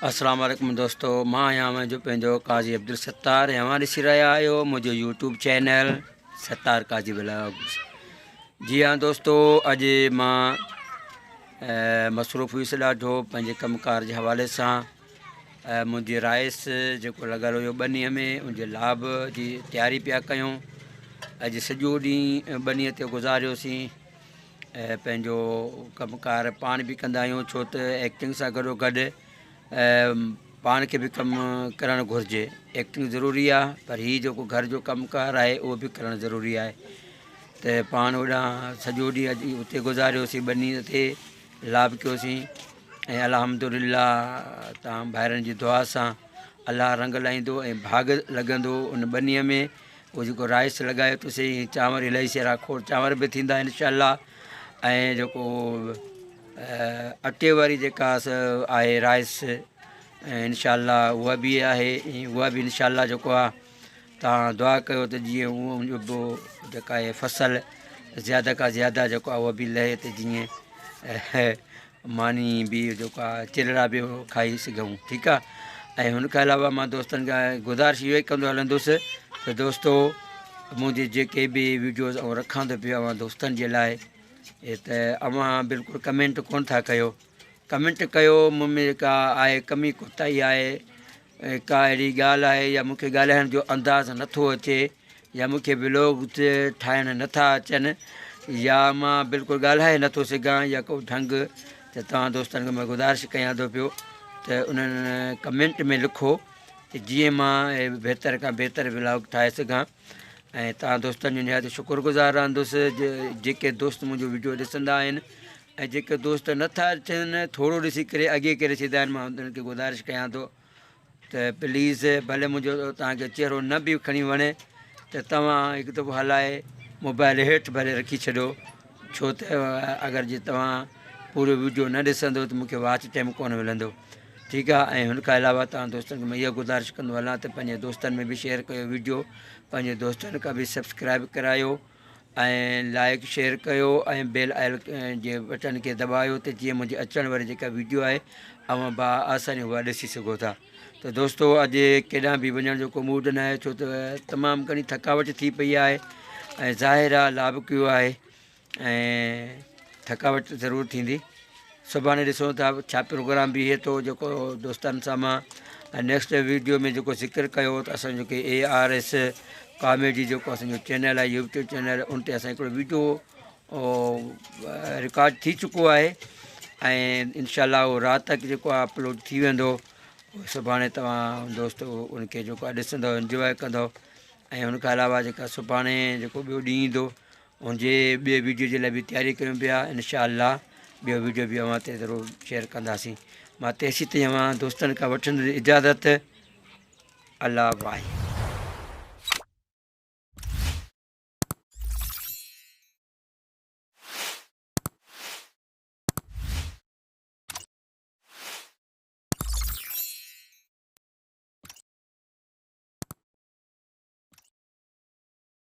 اسلام عليڪم دوستو مان آهيان اوهان جو پنهنجو قاضي عبدالستار ۽ اوهان ڏسي رهيا آهيو منهنجو YouTube channel Sattar Qazi vlogs. جي ها دوستو اڄ مان مصروف هيس ڏاڍو پنهنجي ڪم ڪار جي حوالي سان منهنجي رائس جيڪو لڳل هيو ٻنيء ۾ ان جي لاڀ جي تياري پيا ڪيون. اڄ سڄو ڏينهن ٻنيء تي گذاريوسين. پنهنجو ڪم ڪار پاڻ به ڪندا آهيون ڇو ته ايڪٽنگ سان گڏو گڏ پاڻ کي به ڪم ڪرڻ گهرجي ايڪٽنگ ضروري آهي پر هي جيڪو گهر جو ڪم ڪار آهي اهو به ڪرڻ ضروري آهي ته پاڻ هوڏانهن سڄو ڏينهن اڄ اتي گذاريوسين ٻني تي لاڀ ڪيوسين ۽ الحمد لله تان ڀائرن جي دعا سان الله رنگ لائيندو ۽ ڀاڳ لڳندو ان ٻنيء ۾ اهو جيڪو رائس لڳايو ته سي چانور الائي سيرا کوڙ چانور به ٿيندا انشاء الله ۽ جيڪو اٽي واري جيڪا آهي رائس انشاء الله اها به آهي اها به انشاء الله جيڪو آهي تان دعا ڪيو ته جيئن اهو جو به جيڪا آهي فصل زياده کان زياده جيڪو آهي اها به لهي ته جيئن ماني به جيڪو آ چلڙا به کائي سگهون ٺيڪ آ ۽ هن کان علاوه مان دوستن کان گذارش اهو ئي ڪندو هلندس ته دوستو منهنجي جيڪي به ويڊيوز آئون رکان ٿو پيو اوهان دوستن جي لاء ته اوهان بلڪل ڪمينٽ ڪون ٿا ڪيو ڪمينٽ ڪيو مون ۾ جيڪا آهي ڪمي ڪوتاهي آهي ڪا اهڙي ڳالهه آهي يا مون کي ڳالهائڻ جو انداز نٿو اچي يا مون کي ولاگ ٺاهڻ نٿا اچن يا مان بلڪل ڳالهائي نٿو سگهان يا ڪو ڍنگ ته توهان دوستن کي مان گذارش ڪيان ٿو پيو ته انهن ڪمينٽ ۾ لکو ته جيئن مان بهتر کان بهتر ولاگ ٺاهي سگهان ۽ توهان دوستن جو نهايت شڪر گذار رهندس جيڪي دوست منهنجو ويڊيو ڏسندا آهن ۽ جيڪي دوست نه ٿا اچن ٿورو ڏسي ڪري اڳي ڪري ڇڏيندا آهن مان انهن کي گذارش ڪيان ٿو ته پليز ڀلي منهنجو توهان کي چهرو نه به کڻي وڻي ته توهان هڪ دفعو هلائي موبائل هيٺ ڀلي رکي ڇڏو ڇو ته اگر جي توهان پورو ويڊيو نه ڏسندو ته مونکي واچ ٽائيم ڪونه ملندو ٺيڪ آهي ۽ هن کان علاوه توهان دوستن کي مان اها گذارش ڪندو هلان ته پنهنجي دوستن ۾ به شيئر ڪيو ويڊيو پنهنجي دوستن کان به سبسڪرائب ڪرايو ۽ لائڪ شيئر ڪيو ۽ بيل آئل جي بٽن کي دٻايو ته جيئن منهنجي اچڻ واري جيڪا ويڊيو آهي اوهان با آساني اها ڏسي سگهو ٿا ته دوستو اڄ ڪيڏانهن به وڃڻ جو ڪو موڊ نه آهي ڇو ته تمام گهڻي ٿڪاوٽ ٿي پئي آهي ۽ ظاهر آهي لاڀ ڪيو آهي ۽ ٿڪاوٽ ضرور ٿيندي. سڀاڻي ڏسون ٿا ڇا پروگرام بيهي ٿو جيڪو دوستن سان مان نيڪسٽ ويڊيو ۾ جيڪو ذڪر ڪيو ته اسان جو اي آر ايس ڪاميڊي جيڪو اسان جو چينل آهي يوٽيوب چينل ان تي اسان هڪڙو ويڊيو رڪارڊ ٿي چڪو آهي ۽ انشاء الله اهو رات تڪ جيڪو آهي اپلوڊ ٿي ويندو سڀاڻي توهان دوست ان کي جيڪو آهي ڏسندو انجواء ڪندو ۽ ان کان علاوه جيڪا سڀاڻي جيڪو ٻيو ڏينهن ايندو ان جي ٻئي ويڊيو جي لاء به تياري ڪيون پيا انشاء الله ٻيو ويڊيو به اوهان تي ضرور شيئر ڪنداسين مان تيسين تائين اوهان دوستن کان وٺندس اجازت الله واهي.